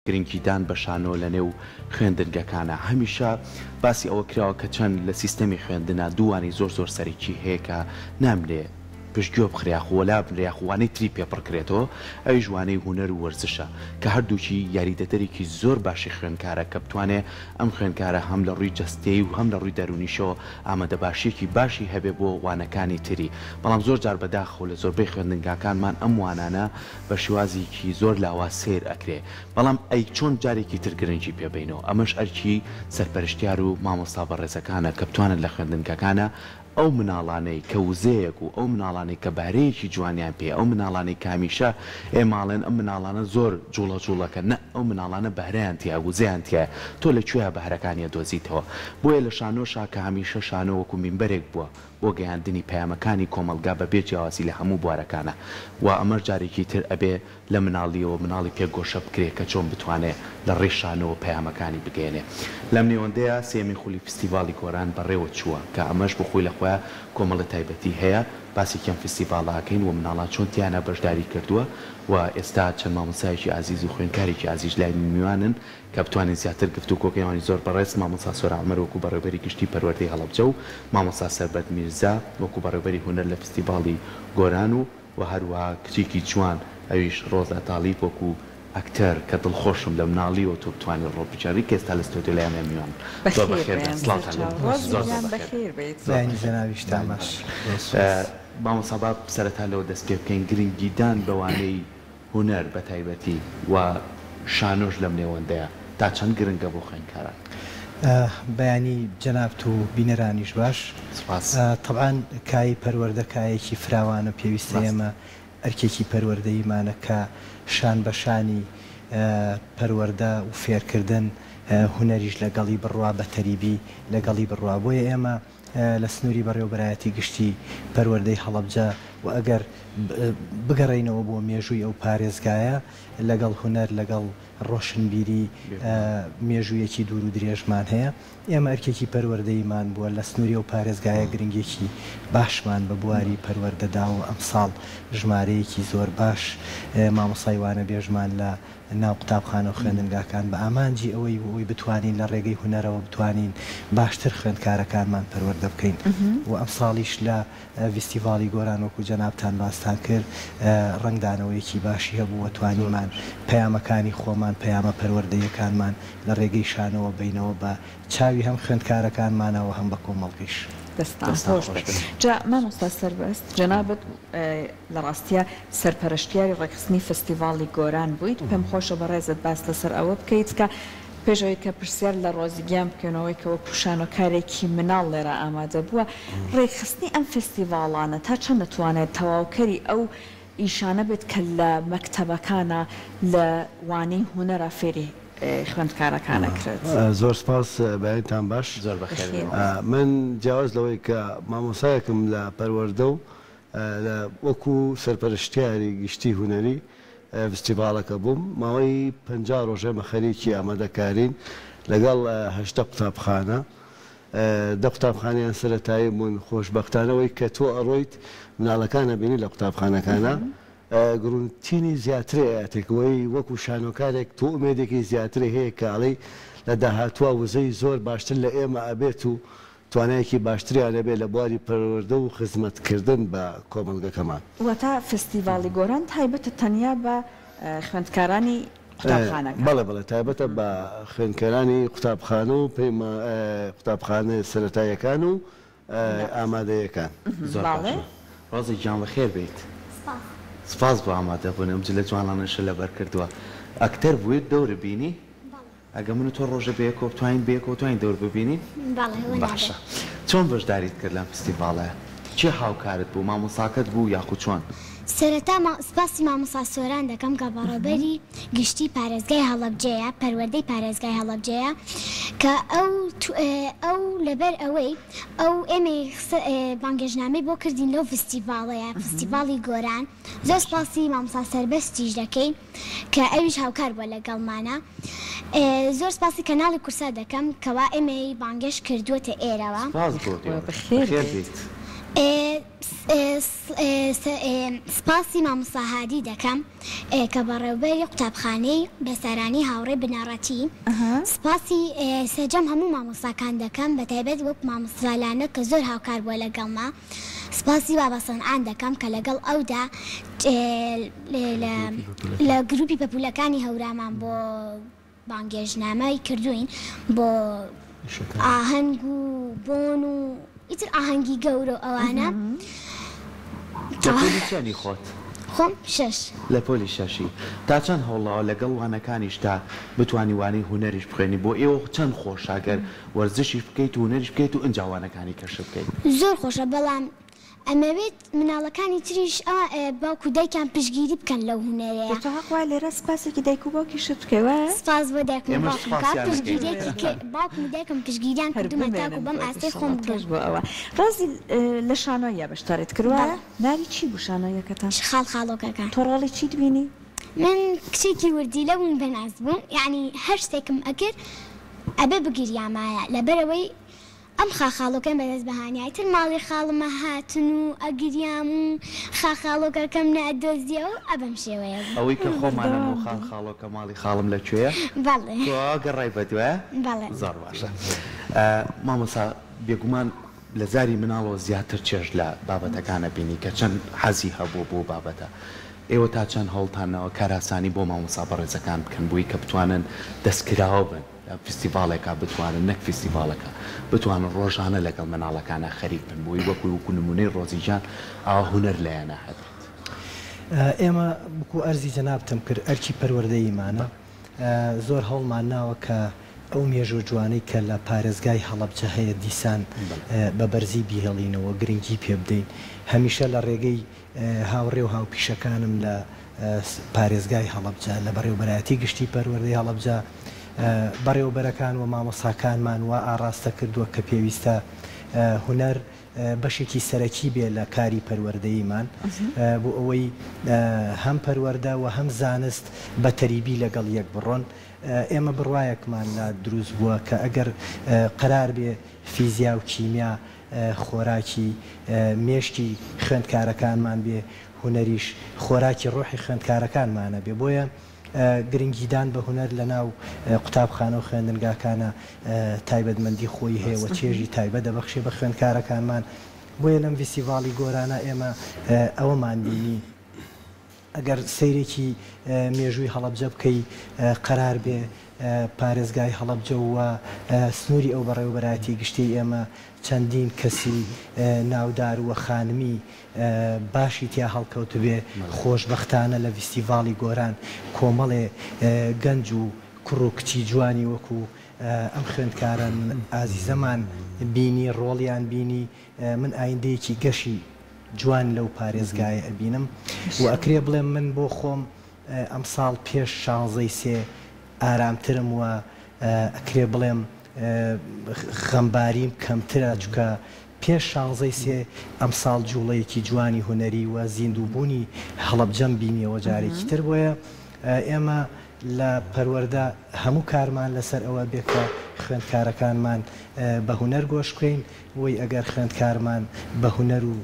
گرنگیدان بە شانۆ لە نێو خوێندنگەکانا. هەمیشە باسی ئەوە کراوە کە چەند لە سیستەمی خوێندنا دوو وانەی زۆر زۆر سەرەکی هەیە کە نامرێ پشتگوێ بخرێ یاخو وەلا بنرێ یاخو وانەی تری پێ پڕ کرێتەوە ئەویش وانەی هونەر و وەرزشە کە هەردووکی یاریدەدەرێکی زۆر باشی خوێندکارە کە بتوانێ ئەم خوێندکارە هەم لە ڕووی جەستەیی و هەم لە ڕووی دەروونیشەوە ئامادەباشیەکی باشی هەبێ بۆ وانەکانی تری بەڵام زۆر جار بەداخەوە لە زۆربەی خوێندنگاکانمان ئەم وانانە بە شێوازێکی زۆر لاواز سەیر ئەکرێ بەڵام ئەی چۆن جارێکی تر گرنگی پێ بەینەوە ئەمەش ئەرکی سەرپەرشتیار و مامۆستا بەڕێزەکانە کە بتوانن لە خوێندنگەکانا ئەو مناڵانەی کە وزەیەک و ئەو مناڵانەی کە بەهرەیەکی جوانیان پێیە ئەو مناڵانەی کە هەمیشە ئێمە ئەڵێن ئەم مناڵانە زۆر جوڵە جوڵەکەن نە ئەو مناڵانە بەهرەیان تیایە وزەیان تیایە تۆ لە کوێیا بەهرەکانی ئەدۆزیتەوە بۆیە لە شانۆشا کە هەمیشە شانۆ وەکو مینبەرێک بووە بۆ گەیاندنی پەیامەکانی کۆمەڵگا بە بێ جیاوازی لە هەموو بوارەکانا و ئەمەش جارێکی تر ئەبێ لە مناڵیەوە مناڵی پێ گۆشە بکرێ کە چۆن بتوانێ لە ڕێی شانۆوە پەیامەکانی بگەیەنێ. لەم نێوەندەیا سێیەمین خولی فستیڤاڵی گۆران بەڕێوە چووە کە ئەمەش بۆ خۆی لە خۆیا کۆمەڵێ تایبەتی هەیە باسێکی ئەم فستیڤاڵە ئەکەین و مناڵان چۆن تیایانا بەشداری کردووە و ئێستا چەند مامۆستایەکی ئازیز و خوێندکارێکی ئازیز لای من میوانن کە بتوانین زیاتر گفتوگۆ کەین ئەوانیش زۆر بەڕێز مامۆستا سۆران عومەر وەکوو بەڕێوبەری گشتی پەروەردەی هەڵەبجە و مامۆستا سەربەرد میرزا وەکوو بەڕێوبەری هونەر لە فستیڤاڵی گۆران و وە هەروەها کچێکی جوان ئەویش ڕۆزا تاڵیب وەکو ئەکتەر کە دڵخۆشم لە مناڵیەوە تۆ بتوانی ڕۆڵ بگێڕی کە ئێستا لە ستۆدیۆ لای ئەمە میوانن زۆر بەخێر بەخێر بێن بێن سڵاوتان لێ سەرچاو بێت ڕۆز زۆر زۆر گیان بەخێر بێن بەخێر بێیت زۆر بەیانی بەخێر جەنابیشتان بێن باش زۆر سوپاس. مامۆستا با سەرەتا لەوە دەست پێ بکەین گرنگیدان بە وانەی هونەر بە تایبەتی و شانۆش لەم نێوەندەیا تا چەند گرنگە بۆ خوێندکاران؟ بەیانی جەنابت و بینەرانیش باش. سوپاس. تەبعەن کایەی پەروەردە کایەیەکی فراوانە پێویستە ڕاستە. ئێمە ئەرکێکی پەروەردەییمانە کە شان بە شانی پەروەردە و فێرکردن هونەریش لەگەڵی بڕوا بە تەریبی لەگەڵی بڕوا بۆیە ئێمە لە سنووری بەڕێوەبەرایەتی گشتی پەروەردەی هەڵەبجە و ئەگەر بگەڕێینەوە بۆ مێژووی ئەو پارێزگایە لەگەڵ هونەر لەگەڵ ڕۆشنبیری مێژوویەکی دوور و درێژمان هەیە ئێمە ئەرکێکی پەروەردەییمان بووە لە سنووری ئەو پارێزگایە گرنگیەکی باشمان بە بواری پەروەردە داوە ئەمساڵ ژمارەیەکی زۆر باش مامۆستای وانەبێژمان لە ناو قوتابخانە و خوێندنگاکان بە ئامانجی ئەوەی ئەوەی بتوانین لە ڕێگەی هونەرەوە بتوانین باشتر خوێندکارەکانمان پەروەردە بکەین و ئەمساڵیش لە ڤیستیڤاڵی گۆران وەکو جەنابتان باستان کرد ڕەنگدانەوەیەکی باشی هەبوو و توانیمان پەیامەکانی خۆمان پەیامە پەروەردەییەکانمان لە ڕێگەی شانۆوە بەینەوە بە چاوی هەم خوێندکارەکانمانەوە هەم بە کۆمەڵگەیش. دەستتان دەستان خۆش خۆش بێت. بێت. جا مامۆستا سەربەست جەنابت لە ڕاستیا سەرپەرشتیاری ڕێکخستنی فستیڤاڵی گۆران بوویت، پێم خۆشە بەڕێزت باس لەسەر ئەوە بکەیت کە پێش ئەوەی کە پرسیار لە ڕۆزی گیان بکەینەوەی کە وەکو شانۆکارێکی مناڵ لێرە ئامادە بووە، ڕێکخستنی ئەم فستیڤاڵانە تا چەند دەتوانێت تەواوکەری ئەو ئیشانە بێت کە لە مەکتەبەکانا لە وانەی هونەرا فێری خوێندکارەکان ئەکرێت؟ زۆر سپاس بەیانتان باش. زۆر بەخێر بێن. من جیاواز لەوەی کە مامۆستایەکم لە پەروەردە و لە وەکو سەرپەرشتیاری گشتی هونەری ڤستیڤاڵەکە بووم، ماوەی 50 ڕۆژ ئێمە خەریکی ئامادەکارین لەگەڵ 18 قوتابخانە، دە قوتابخانەیان سەرەتایی بوون، خۆشبەختانە ئەوەی کە تۆ ئەڕۆیت مناڵەکان ئەبینی لە قوتابخانەکانا گڕوتینی زیاترێ ئەیاتێک وەی وەکو شانۆکارێک تۆ ئومێدێکی زیاترێ هەیە کە ئەڵێی لە داهاتووا وزەی زۆر باشتر لە ئێمە ئەبێت و توانایەکی باشتریان هەبێت لە بواری پەروەردە و خزمەتکردن بە کۆمەڵگەکەمان. واتە فستیڤاڵی گۆران تایبەتە تەنیا بە خوێندکارانی قوتابخانەکان؟ بەڵێ بەڵێ تایبەتە بە خوێندکارانی قوتابخانە و پەیما قوتابخانە سەرەتاییەکان و ئامادەیەکان. زۆر بەڵێ. باشە ڕۆزی گیان بەخێر بێیت. سپاس. سپاس بۆ ئامادەبوون ئەم جلە جوانانەشت لەبەر کردووە ئەکتەر بوویت دەورت بینی؟ بەڵێ. ئەگە من و تۆ ڕۆژێ بەیەکەوە بتوانین بەیەکەوە توانین دەور ببینین؟ بەڵێ وە نابێ. باشە چۆن بەشداریت کرد لەم فستیڤاڵەیا؟ کێ هاوکارت بوو؟ مامۆستاکەت بوو یاخود چۆن؟ سەرەتا سپاسی مامۆستا سۆران دەکەم کە بەڕێوبەری گشتی پارێزگای هەڵەبجەیە، پەروەردەی پارێزگای هەڵەبجەیە، کە ئەو ئەو لەبەر ئەوەی ئەو ئێمەی خستە بانگێشتنامەی بۆ کردین لەو فستیڤاڵەیا، فستیڤاڵی گۆران، زۆر سپاسی مامۆستا سەربەستیش دەکەین. کە ئەویش هاوکار بووە لەگەڵمانا. زۆر سپاسی کەناڵی کوردسات دەکەم کەوا ئێمەی بانگێشت کردووەتە ئێرەوە. سپاس بۆ یاخوا ئێوەش. بەخێر بەخێر بێیت. بێیت. سپاسی مامۆستا هادی دەکەم کە بەڕێوبەری قوتابخانەی بێسارانی هاوڕێی بنەڕەتی، سپاسی سەرجەم هەموو مامۆستاکان دەکەم بەتایبەت وەک مامۆستا لانە کە زۆر هاوکار بووە لەگەڵما، سپاسی بابا سەنعان دەکەم کە لەگەڵ ئەودا لە گروپی پەپوولەکانی هەورامان بۆ بانگێشتنامەی کردووین بۆ ئاهەنگ و بۆن و ئیتر ئاهەنگی گەورە و ئەوانە. لە پۆلی چەنی خۆت؟ خۆم شەش. لە پۆلی شەشی. تا چەند هەوڵداوە لەگەڵ وانەکانیشتا بتوانی وانەی هونەریش بخوێنی؟ بۆ ئێوە چەند خۆشە گەر وەرزشیش بکەیت و هونەریش بکەیت و ئینجا وانەکانی کەشف بکەیت؟ زۆر خۆشە بەڵام ئەمەوێت مناڵەکانی تریش باوک و دایکیان پشتگیری بکەن لەو هونەرەیە. دە تۆ هەق وایە لێرە سپاسێکی دایک و باوکیشت بکەی وایە؟ سپاس بۆ دایکم و ئێمەش باوکم کە سپاسیان ئەکەین. پشتگیریەکی کە باوکم و دایکم پشتگیریان هەر کردوومە بمێنن تاکو بەم بۆت ئاستەی ئیشەڵا خۆم تۆش بگەم. بۆ ئەوە ڕازی لە شانۆییا بەشداریت کرد وایە؟ بەڵێ. ناوی چی بوو شانۆییەکەتان؟ خاڵخاڵۆکەکان. تۆ ڕۆڵی چیت بینی؟ من کچێکی وردیلە بووم بەناز بووم یەعنی هەر شتێکم ئەکرد ئەبێ بگریامایە لەبەرئەوەی ئەم خاخاڵۆکەم بەدەست بەهانیا ئیتر ماڵی خاڵمە هاتن و ئەگریام و خاخاڵۆکەکەم نەئەدۆزیەوە ئە بەم شێوەیە بوو. ئەوەی کە خۆمانم بەردەوام و بی. خاڵخاڵۆکە ماڵی خاڵم لە کوێیە؟ بەڵێ. تۆ گەڕای بە دوایە؟ بەڵێ. زۆر باشە مامۆستا بێگومان لە زاری مناڵەوە زیاتر چێژ لە بابەتەکان ئەبینی کە چەند حەزی هەبووە بۆ بابەتە ئێوە تا چەند هەوڵتان ناوە کارئاسانی بۆ مامۆستا بەڕێزەکان بکەن بۆی کە بتوانن دەستکراوە بن لە فیستیڤاڵێکا بتوانن نەک فیستیڤاڵەکە بتوانن ڕۆژانە لەگەڵ مناڵەکانا خەریک بن بۆی وەکو وەکو نمونەی ڕۆزی گیان ئاوا هونەر لایانا هەبێت. ئێمە وەکو ئەرزی جەنابتم کرد ئەرکی پەروەردەییمانە زۆر هەوڵمان ناوە کە ئەو مێژوو جوانەی کە لە پارێزگای هەڵەبجە هەیە دیسان بە بەرزی بیهێڵینەوە گرنگی پێ بدەین هەمیشە لە ڕێگەی هاوڕێ و هاوپیشەکانم لە پارێزگای هەڵەبجە، لە بەڕێوەبەرایەتی گشتی پەروەردەی هەڵەبجە، بەڕێوەبەرەکان و مامۆستاکانمان وا ئاڕاستە کردووە کە پێویستە هونەر بەشێکی سەرەکی بێ لە کاری پەروەردەییمان بۆ ئەوەی هەم پەروەردە و هەم زانست بە تەریبی لەگەڵ یەک بڕۆن. ئێمە بڕوایەکمان لا دروست بووە کە ئەگەر قەرار بێ فیزیا و کیمیا خۆراکی مێشکی خوێندکارەکانمان بێ، هونەریش خۆراکی ڕۆحی خوێندکارەکانمانە بێ، بۆیە گرنگیدان بە هونەر لە ناو قوتابخانە و خوێندنگاکانە تایبەتمەندی خۆی هەیە و چێژی تایبەت دەبەخشێ بە خوێندکارەکانمان، بۆیە لەم ڤیستیڤاڵی گۆرانە ئێمە ئەوەمان بینی. ئەگەر سەیرێکی مێژووی هەڵەبجە بکەی قەرار بێ پارێزگای هەڵەبجە و سنووری ئەو بەڕێوەبەرایەتی گشتیەی ئێمە چەندین کەسی ناودار و خانمی باشی تیا هەڵکەوتبێ، خۆشبەختانە لە ڤیستیڤاڵی گۆران کۆمەڵێ گەنج و کوڕ و کچی جوانی وەکو ئەم خوێندکارە ئازیزەمان بینی، ڕۆڵیان بینی، من ئایندەیەکی گەشی جوان لەو پارێزگایە ئەبینم و ئەکرێ بڵێم من بۆ خۆم ئەمساڵ پێش شانزەی سێ ئارامترم و ئەکرێ بڵێم غەمباریم کەمترە چونکە پێش شانزەی سێ ئەمساڵ جوڵەیەکی جوانی هونەری و زیندووبوونی هەڵەبجەم بینیەوە جارێکی تر بۆیە ئێمە لە پەروەردە هەموو کارمان لەسەر ئەوە بێ کە خوێندکارەکانمان بە هونەر گۆش بکەین وەی ئەگەر خوێندکارمان بە هونەر و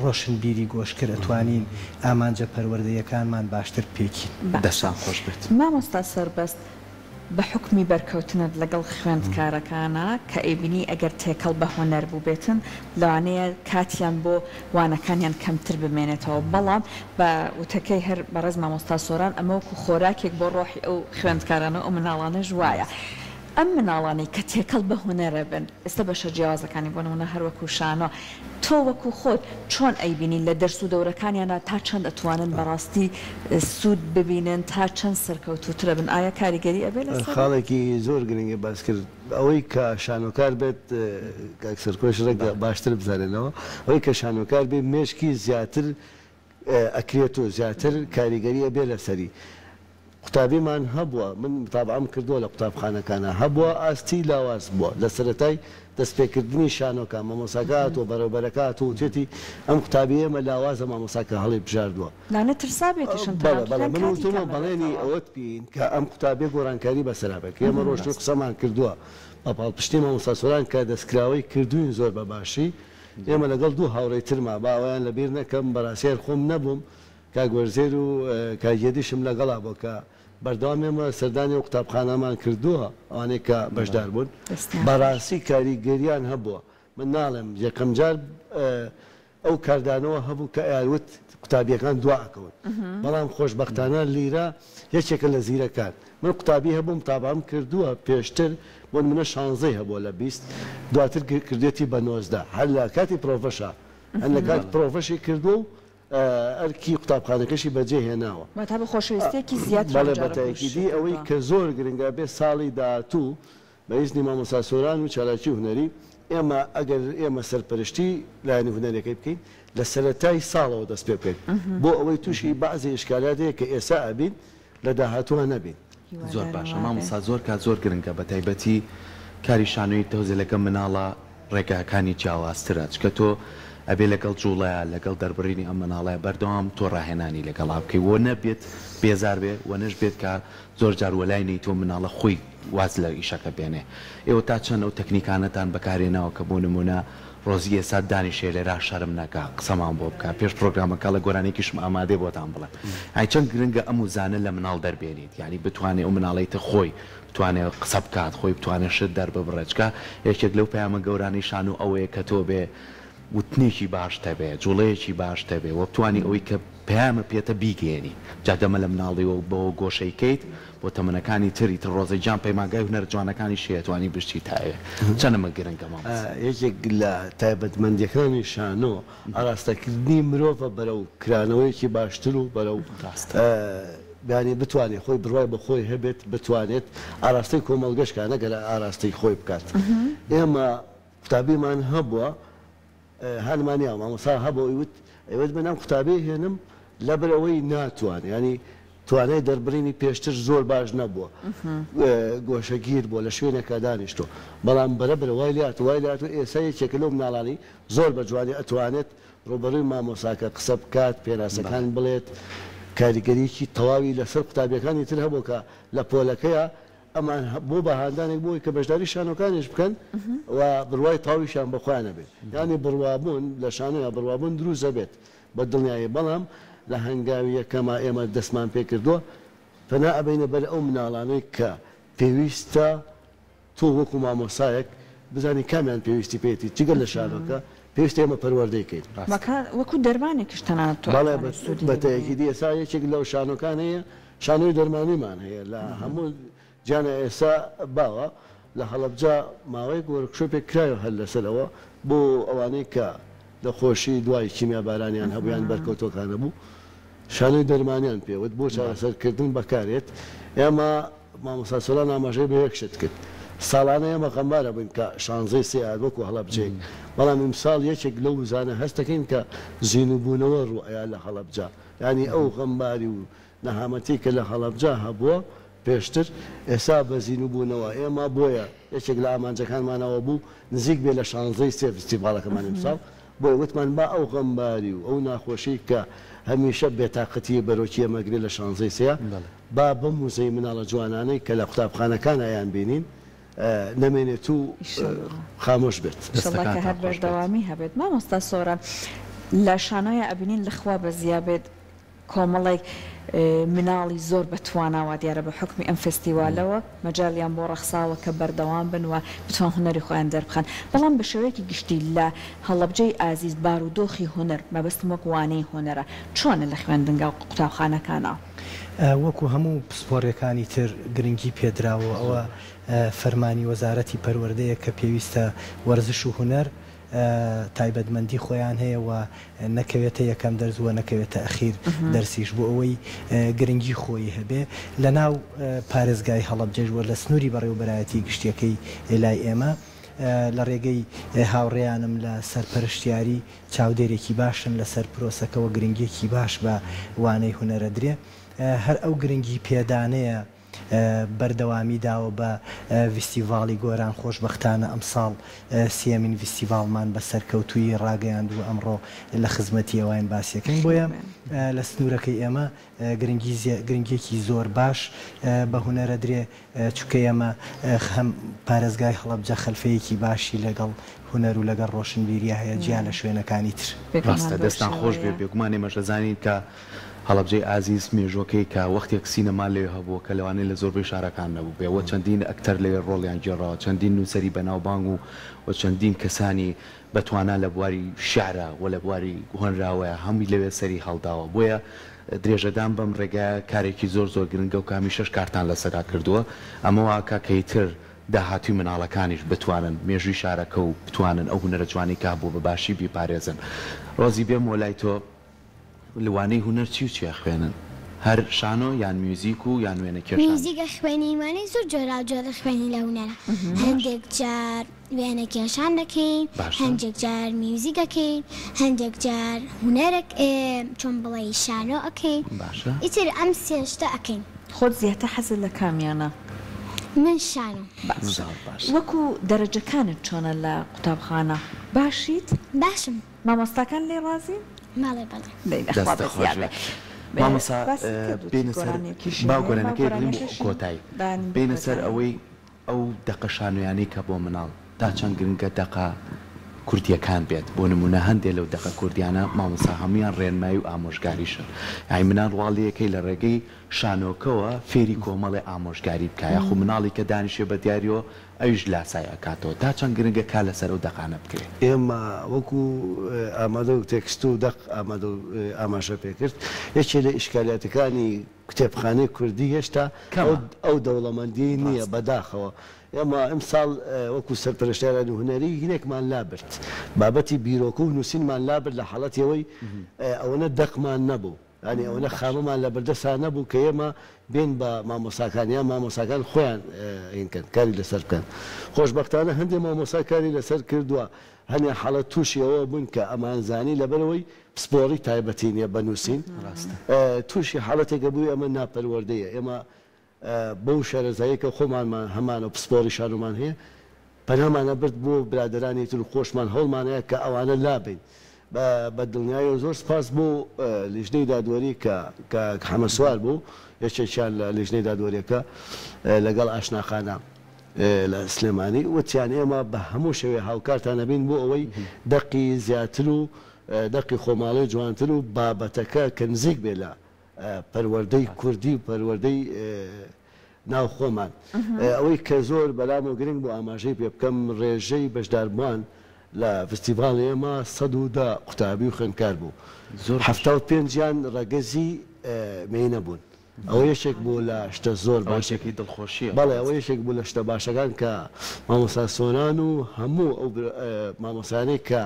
ڕۆشنبیری گۆش کرد ئەتوانین ئامانجە پەروەردەییەکانمان باشتر بپێکین. باشە دەستان خۆش بێت. مامۆستا سەربەست بە حوکمی بەرکەوتنت لەگەڵ خوێندکارەکانا کە ئەیبینی ئەگەر تێکەڵ بە هونەر بووبێتن لەوانەیە کاتیان بۆ وانەکانیان کەمتر بمێنێتەوە بەڵام بە وتەکەی هەر بەڕێز مامۆستا سۆران ئەمە وەکو خۆراکێک بۆ ڕۆحی ئەو خوێندکارانە و ئەو مناڵانەش وایە ئەم مناڵانەی کە تێکەڵ بە هونەرە بن ئێستا بەشە جیاوازەکانی بۆ نمونە هەر وەکو شانۆ تۆ وەکو خۆت چۆن ئەیبینی لە دەرس و دەورەکانیانا تا چەند ئەتوانن بەڕاستی سوود ببینن تا چەند سەرکەوتووترە بن ئایا کاریگەری ئەبێ لەسەری؟ خاڵێکی زۆر گرنگی باس کرد ئەوەی کە شانۆکار بێت کاک سەرکۆش ڕێک باشتر بزانێنەوە ئەوەی کە شانۆکار بێ مێشکی زیاتر ئەکرێت و زیاتر کاریگەری ئەبێ لەسەری قوتابیمان هەبووە من متابعەم کردووە لە قوتابخانەکانا هەبووە ئاستی لاواز بووە لە سەرەتای دەستپێکردنی شانۆکە مامۆستاکە هاتووە بەڕێوبەرەکە هاتووە وتوێتی ئەم قوتابیەی ئێمە لاوازە مامۆستاکە هەڵی بژاردووە لانە ترسابێتیشن بەڵێ تەنانەت بەڵێ وتیان من کاتی وتومە کەم بەڵێنی ئەبێتەوە. ئەوەت پێین کە ئەم قوتابیە گۆڕانکاری بەسەرا بێت کە ئێمە ڕۆشتوین قسەمان کردووە بە پاڵپشتی مامۆستا سۆران کە دەستکراوەی کردووین زۆر بە باشی. ئێمە لەگەڵ دوو هاوڕێی ترما با ئەویان لەبیر نەکەم بەڕاستی هەر خۆم نەبووم کاک وەرزێر و کاک یەدیشم لەگەڵا بوو کە بەردەوام ئێمە سەردانی ئەو قوتابخانەمان کردووە ئەوانەی کە بەشدار بوون بەڕاستی کاریگەریان هەبووە من ناڵێم یەکەم جار ئەو کاردانەوە هەبوو کە ئەیانوت قوتابیەکان دوا ئەکەون بەڵام خۆشبەختانە لیرە یەکێکە لە زیرەکان من قوتابی هەبوو متابعەم کردووە پێشتر بۆ نمونە شانزەی هەبووە لە 20 دواتر کردێتی بە 19 هەر لە کاتی پرۆڤەشا هەر لە کاتی پرۆڤەشی کردووە و ئەرکی قوتابخانەکەشی بەجێ هێناوە. واتا بە خۆشەویستیەکی زیاتر بەڵێ ئەم بە جارە تاکیدی بۆ ئەوەی کردووە. کە زۆر گرنگە بێ ساڵی داهاتوو بە ئیزنی مامۆستا سۆران و چالاکی هونەری ئێمە ئەگەر ئێمە سەرپەرشتی لایەنی هونەریەکەی بکەین لە سەرەتای ساڵەوە دەست پێ بکەین بۆ ئەوەی تووشی بەعزێ ئیشکالات هەیە کە ئێسا ئەبین لە داهاتووا نەبین. زۆر هیوادارم باشە وابێ. مامۆستا زۆر کات زۆر گرنگە بەتایبەتی کاری شانۆیی تۆزێ لەگەڵ مناڵا ڕێگاکانی جیاوازترە چکە تۆ ئەبێ لەگەڵ جوڵەیا لەگەڵ دەربڕینی ئەم مناڵەیا بەردەوام تۆ ڕاهێنانی لەگەڵا بکەی وە نەبێت بێزار بێ وە نەش بێت کە زۆر جار وەلای نێی تۆ مناڵە خۆی واز لە ئیشەکە بێنێ ئێوە تا چەند ئەو تەکنیکانەتان بەکارهێناوە کە بۆ نمونە ڕۆزی ئێستا دانیشێ لێرا شەرم نەکا قسەمان بۆ بکا پێش پڕۆگرامەکە ئەڵێ گۆرانیەکیشم ئامادەیە بۆتان بڵێم یانی چەند گرنگە ئەم وزانە لە مناڵ دەربێنیت یانی بتوانێ ئەو مناڵەی تر خۆی بتوانێ قسە بکات خۆی بتوانێ شت دەرببڕێ چکە یەکێک لەو پەیامە گەورانەی شانۆ ئەوەیە کە تۆ بێ وتنێکی باشت هەبێ جوڵەیەکی باشت هەبێ وە بتوانی ئەوەی کە پەیامە پێتە بیگەیەنی جا دەمە لە مناڵیوە بەوە گۆشەی کەیت بۆ تەمەنەکانی تر ئیتر ڕۆزە گیان پەیمانگای هونەرە جوانەکانیش هەیە توانی بشچی تا ئەوێ چەند ئەمە گرنگە مامۆستا. یەکێک لە تایبەتمەندیەکانی شانۆ ئاراستەکردنی مرۆڤە بەرەو کرانەوەیەکی باشتر و بەرەو یانی بتوانێت خۆی بڕوای بە خۆی هەبێت بتوانێت ئاراستەی کۆمەڵگەش کا نەک ئاراستەی خۆی بکات ئێمە قوتابیمان هەبووە هانمان یاوە مامۆستا هەبوو ئەیوت ئەیوت من ئەم قوتابیە هێنم لەبەر ئەوەی ناتوانێ یانی توانای دەربڕینی پێشتر زۆر باش نەبووە گۆشەگیر بووە لە شوێنێکا دانیشتووە بەڵام بەرە بەرە وای لێهاتوو وای لێهاتوو ئێستا یەکێکە لەو مناڵانەی زۆر بە جوانی ئەتوانێت ڕووبەڕووی مامۆساکە قسە بکات پێناسەکان بڵێت کاریگەریی تەواوی لەسەر قوتابیەکانی تر هەبووە کە لە پۆلەکەیا ئەمان بۆ بە هاندانێک بۆ ئەوەی کە بەشداری شانۆکانیش بکەن و بڕوای تەواویشیان بە خۆیان هەبێت. یانی بڕوابوون لە شانۆیا بڕوابوون دروست ئەبێت بە دڵنیایی بەڵام لە هەنگاوی یەکەما ئێمە دەستمان پێ کردووە پەنا ئەبەینە بەر ئەو مناڵانەی کە پێویستە تۆ وەکو مامۆستایەک بزانی کامیان پێویستی پێیەتی جگە لە شانۆکە پێویستە ئێمە پەروەردەی کەین. وەکو دەرمانێکیش تەنانەت تۆ بەڵێ ئەتوانی سوودی بە لێ ببینی. تەئکیدی ئێستا یەکێک لەو شانۆکان هەیە شانۆی دەرمانیمان هەیە لە هەموو جیهانا ئێستا باوە، لە هەڵەبجە ماوەیەک وۆرکشۆپێک کرایەوە هەر لەسەر ئەوە بۆ ئەوانەی کە نەخۆشی دوای کیمیابارانیان هەبوو یان بەرکەوتوەکان هەبوو شانۆی دەرمانیان پێ وت بۆ چارەسەرکردن بەکارێت، ئێمە مامۆستا سۆران ئاماژەی بە یەک شت کرد ساڵانە ئێمە غەمبارە بووین کە شانزەی سێ هات وەکو هەڵەبجەیەک بەڵام ئیمساڵ یەکێک لەو وزانە هەست دەکەین کە زینوبوونەوە ڕووئەیا لە هەڵەبجە یانی ئەو غەمباری و نەهامەتی کە لە هەڵەبجە هەبووە پێشتر، ئێستا بە زینووبوونەوە، ئێمە بۆیە یەکێک لە ئامانجەکانمان ئەوە بوو نزیک بێ لە شانزەی سێ فستیڤاڵەکەمان ئیمساڵ، بۆیە وتمان با ئەو غەمباری و ئەو ناخۆشیەی کە هەمیشە بێتاقەتیی بەرۆکی ئێمە گرێ لە شانزەی سێ، با بەم وزەی مناڵە جوانانەی کە لە قوتابخانەکانا ئەیانبینین نەمێنێت و خامۆش بێت. ئیشەڵا کە دەستەکانتان هەر خۆش بێت. بەردەوامی هەبێت. مامۆستا سۆران لە شانۆیا ئەبینین لە خوا بەزیا بێت کۆمەڵێک مناڵی زۆر بە توانا وا دیارە بە حوکمی ئەم فێستیوالەوە مەجالیان بۆ ڕەخساوە کە بەردەوام بن و بتوان هونەری خۆیان دەربخەن بەڵام بە شێوەیەکی گشتی لە هەڵەبجەی ئازیز بارودۆخی هونەر مەبەستم وەک وانەی هونەرە چۆنە لە خوێندنگا و قوتابخانەکانا؟ وەکو هەموو پسپۆڕیەکانی تر گرنگی پێدراوە و ئەوە فەرمانی وەزارەتی پەروەردەیە کە پێویستە وەرزش و هونەر تایبەتمەندی خۆیان هەیە و نەکەوێتە یەکەم دەرس و نەکەوێتە ئەخیر دەرسیش بۆ ئەوەی گرنگی خۆی هەبێ لە ناو پارێزگای هەڵەبجەش و لە سنووری بەڕێوەبەرایەتی گشتیەکەی لای ئێمە لە ڕێگەی هاوڕێیانم لە سەرپەرشتیاری چاودێرێکی باشن لەسەر پرۆسەکە و گرنگیەکی باش بە وانەی هونەرەدرێ هەر ئەو گرنگی پێدانەیە. بەردەوامی داوە بە ڤیستیڤاڵی گۆران، خۆشبەختانە ئەمساڵ سیەمین ڤیستیڤاڵمان بە سەرکەوتوویی ڕاگەیاند و ئەمڕۆ لە خزمەتی ئێوەین باسی ئەکەین. بۆیە لە سنوورەکەی ئێمە گرنگی گرنگیەکی زۆر باش بە هونەر ئەدرێ، چونکە ئێمە هەم پارێزگای هەڵەبجە خەلفەیەکی باشی لەگەڵ هونەر و لەگەڵ ڕۆشنبیریا هەیە جیا لە شوێنەکانی تر. بێگومان ڕاستە بەو دەستتان خۆش بێ شێوەیە. بێگومان ئێمەش ئەزانین کە هەڵەبجەی ئازیز مێژووەکەی کە وەختێک سینەما لەوێ هەبووە کە لەوانەیە لە زۆربەی شارەکان نەبووبێ و چەندین ئەکتەر لەوێ ڕۆڵیان گێڕاوە چەندین نووسەری بەناوبانگ و و چەندین کەسانی بەتوانا لە بواری شیعرا و لە بواری هۆنراوەیا هەمووی لەوێ سەری هەڵداوە بۆیە درێژەدان بەم ڕێگایە کارێکی زۆر زۆر گرنگە و کە هەمیشەش کارتان لەسەرا کردووە ئەمە وا ئەکا کە ئیتر داهاتووی مناڵەکانیش بتوانن مێژووی شارەکە و بتوانن ئەو هونەرە جوانەی کە هەبووە بە باشی بیپارێزن. ڕۆزی بێمەوە لای تۆ وانەی هونەر چی و چی ئەخوێنن؟ هەر شانۆ یان میوزیک و یان وێنە کێشانیش؟ میوزیک ئەخوێنین وانەی زۆر جۆراوجۆر ئەخوێنین لە هونەرا هەندێک جار وێنە کێشان دەکەین باشە. هەندێک جار میوزیک ئەکەین هەندێک جار هونەرەک چۆن بڵێی شانۆ ئەکەین باشە. ئیتر ئەم سێ شتە ئەکەین. خۆت زیاتر حەزت لە کامیانە؟ من شانۆ. باشە زۆر باشە. وەکو دەرەجەکانت چۆنە لە قوتابخانە؟ باشیت؟ باشم. مامۆستاکان لێی ڕازین؟ بەڵێ بەڵێ. دەی نەخوا دەستت بە خۆش زیاد بێت بێ. مامۆستا باست کرد وتت بێینە سەر گۆرانیەکیشی با هەیە با گۆرانەکەی بڵێین بۆ گۆرانیەکەشی کۆتایی بانین بۆ بێینە سەر کۆتایی. ئەوەی ئەو دەقە شانۆیانەی کە بۆ مناڵ تا چەند گرنگە دەقە کوردیەکان بێت بۆ نمونە هەندێ لەو دەقە کوردیانە مامۆستا هەموویان ڕێنمایی و ئامۆژگاریشن یانی مناڵ وا لێکەی لە ڕێگەی شانۆکەوە فێری کۆمەڵێ ئامۆژگاری بکا یاخو مناڵی کە دانیشێ بە دیاریەوە ئەویش لاسای ئەکاتەوە تا چەند گرنگە کار لەسەر ئەو دەقانە بکرێ؟ ئێمە وەکو ئامادە و تێکست و دەق ئامادە و ئاماژە پێکرد یەکێ لە ئیشکالیاتەکانی کتێبخانەی کوردی هێشتا کەمە. ئەو دەوڵەمەندیەی نییە ڕاستە. بەداخەوە ئێمە ئمساڵ وەکو سەرپەرشتیارانی هونەری هینێکمان لابرد بابەتی بیرۆکە و نووسینمان لابرد لە حاڵەتی ئەوەی ئەوەنە دەقمان نەبوو یانی ئەوەنە باشە. خامەمان لە بەردەسا نەبوو کە ئێمە بێن بە مامۆستاکان یان مامۆستاکان خۆیان هین کەن کاری لەسەر بکەن خۆشبەختانە هەندێ مامۆستا کاری لەسەر کردووە هەنێ حاڵەت تووشی ئەوە بوون کە ئەمانزانی لەبەرئەوەی پسپۆڕی تایبەتی نیە بە نووسین ڕاستە. تووشی حاڵەتێکە بووی ئەمە ناپەروەردەیە ئێمە بەو شارەزاییە کە خۆمانمان هەمانە و پسپۆڕی شانۆمان هەیە پەنامان ئەبرد بۆ برادەرانی تر و خۆشمان هەوڵمانەیا کە ئەوانە لابەین بە دڵنیایەوە زۆر سپاس بۆ لیژنەی دادوەری کە کاک حەمە سوار بوو یەکێکیان لە لیژنەی دادوەریەکە لەگەڵ ئاشناخانە لە سلێمانی وتیان ئێمە بە هەموو شێوەیە هاوکارتان ئەبین بۆ ئەوەی دەقی زیاتر و دەقی خۆماڵی جوانتر و بابەتەکە کە نزیک بێ لە پەروەردەی کوردی و پەروەردەی ناو خۆمان. ئەوەی کە زۆر بەلامەوە گرنگ بوو ئاماژەی پێ بکەم ڕێژەی بەشداربووان لە فستیڤاڵی ئێمە 110 قوتابی و خوێندکار بوو، زۆر باشە. 75 یان ڕەگەزی مێینە بوون. ئەوە یەکێک بوو لە شتە زۆر ئەوە باشەکان. جێگەی دڵخۆشییە بەڵێ ئەوە بەڕاستی. یەکێک بوو لە شتە باشەکان کە مامۆستا سۆران و هەموو ئەو مامۆستایانەی کە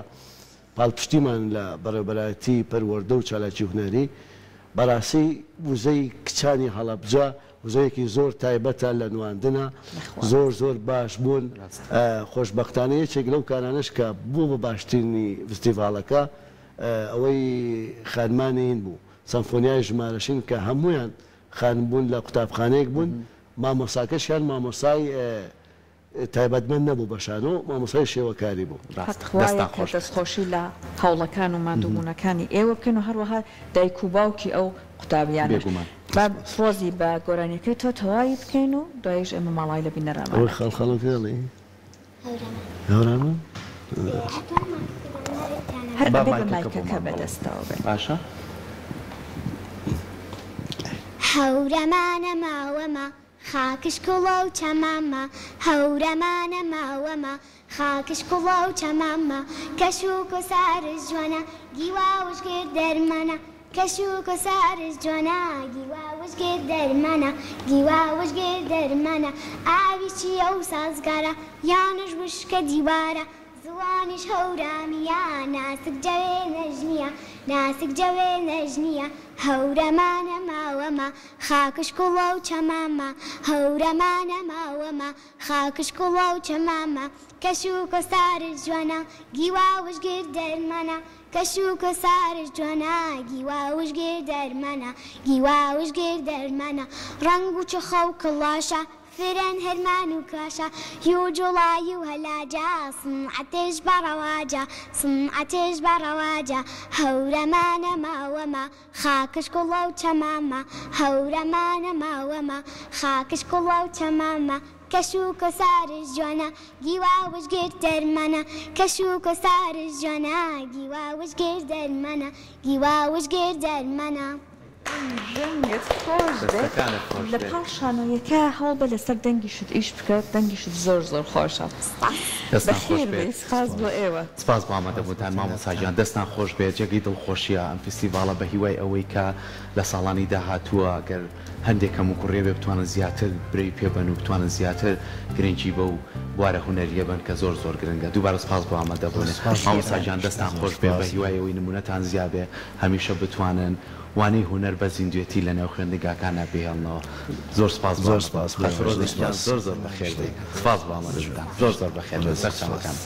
پاڵپشتیمان لە بەڕێوەبەرایەتی پەروەردە و چالاکی هونەری، بەڕاستی وزەی کچانی هەڵەبجە وزەیەکی زۆر تایبەتە لە نواندنا، زۆر زۆر باش بوون، خۆشبەختانە یەکێک لەو کارانەش کە بوو بە باشترینی فستیڤاڵەکە ئەوەی خانمانی هین بوو سەمفۆنیای ژمارە شین کە هەموویان خانم بوون لە قوتابخانەیەک بوون مامۆستاکەشیان مامۆستای تایبەتمەند نەبوو بە شانۆ، مامۆستای شێوەکاری بوو. حەق ڕاستە. وایە دەستتان کە خۆش بێت. دەستخۆشی لە هەوڵەکان و ماندووبوونەکانی ئێوە بکەین و هەروەها دایک و باوکی ئەو قوتابیانەش. بێگومان. با سپاس. ڕۆزی بە گۆرانیەکەی تۆ تەواوی بکەین و دواییش ئێمە ماڵاوای لە بینەرانمان ئەوەی ئەکەین. خەڵخەڵۆکە ئەڵێی؟ هەورامان. هەورامان؟ ئەتوانم مایکەکە دانەرێت هەر با ئەبێ بە مایکەکە مایکەکە بۆمان بە بڵێ. دەستەوە بێ. باشە. هەورەمانە ماوەمە خاکش کوڵە و چەمامە هەورەمانە ماوەمە خاکش کوڵە و چەمامە کەش و کۆسارش جوانە گیوا وشگر دەرمانە کەش و کۆسارش جوانە گیوا وشگر دەرمانە گیوا وشگر دەرمانە ئاوی چییە و سازگارە یانش وشکە دیوارە زوانیش هەورامییە ناسک جەوێ نەژنییە ناسک جەوێ نەژنییە. هەورەمانە ماوەمە خاکش کوڵە و چەمامە هەورەمانە ماوەمە خاکش کوڵە و چەمامە کەش و کۆسارش جوانە گیوا وشگر دەرمانە کەش و کۆسارش جوانە گیوا وشگر دەرمانە گیوا وشگر دەرمانە ڕەنگ و چخە و کڵاشە فرەن هەرمان و کاشە یو جوڵای و هەلاجە سنعەتش بە ڕەواجە سنعەتش بە ڕەواجە هەورەمانە ماوەمە خاکش کوڵە و چەمامە هەورەمانە ماوەمە خاکش کوڵە و چەمامە کەش و کۆسارش جوانە گیوا وشگر دەرمانە کەش و کۆسارش جوانە گیوا وشگر دەرمانە گیوا وشگر دەرمانە. دەنگت خۆش بێت دەستەکانت خۆش لە بێت. پاڵ شانۆیەکە هەوڵ بە لەسەر دەنگیشت ئیش بکە دەنگیشت زۆر زۆر خۆشە. سپاس. دەستان خۆش بەخێر بێت. بێی سپاس بۆ ئێوە. سپاس بۆ ئامادەبوونتان مامۆستا گیان دەستان خۆش بێت جێگەی دڵخۆشیە ئەم فیستیڤاڵە بە هیوای ئەوەی کە لە ساڵانی داهاتووە گەر هەندێک کەموکوڕیە بێ بتوانن زیاتر برەوی پێ بەن و بتوانن زیاتر گرنگی بەو بوارە هونەریە بەن کە زۆر زۆر گرنگە دووبارە سپاس بۆ ئامادەبوونت سپاس مامۆستا گیان دەستان خۆش بێ بە سپاس. هیوای ئەوەی نمونەتان زیا بێ هەمیشە بتوانن وانەی هونەر بە زیندوێتی لە نێو خوێندنگاکانا بهێڵنەوە زۆر سپاس بۆ زۆر ئامادەبوونت سپاس خاتوو بۆ ڕۆزی گیان سپاس. زۆر زۆر بەخێر بێی سپاس بۆ ئامادەبوونتان زۆر زۆر بەخێر بێن سەرچاوەکان.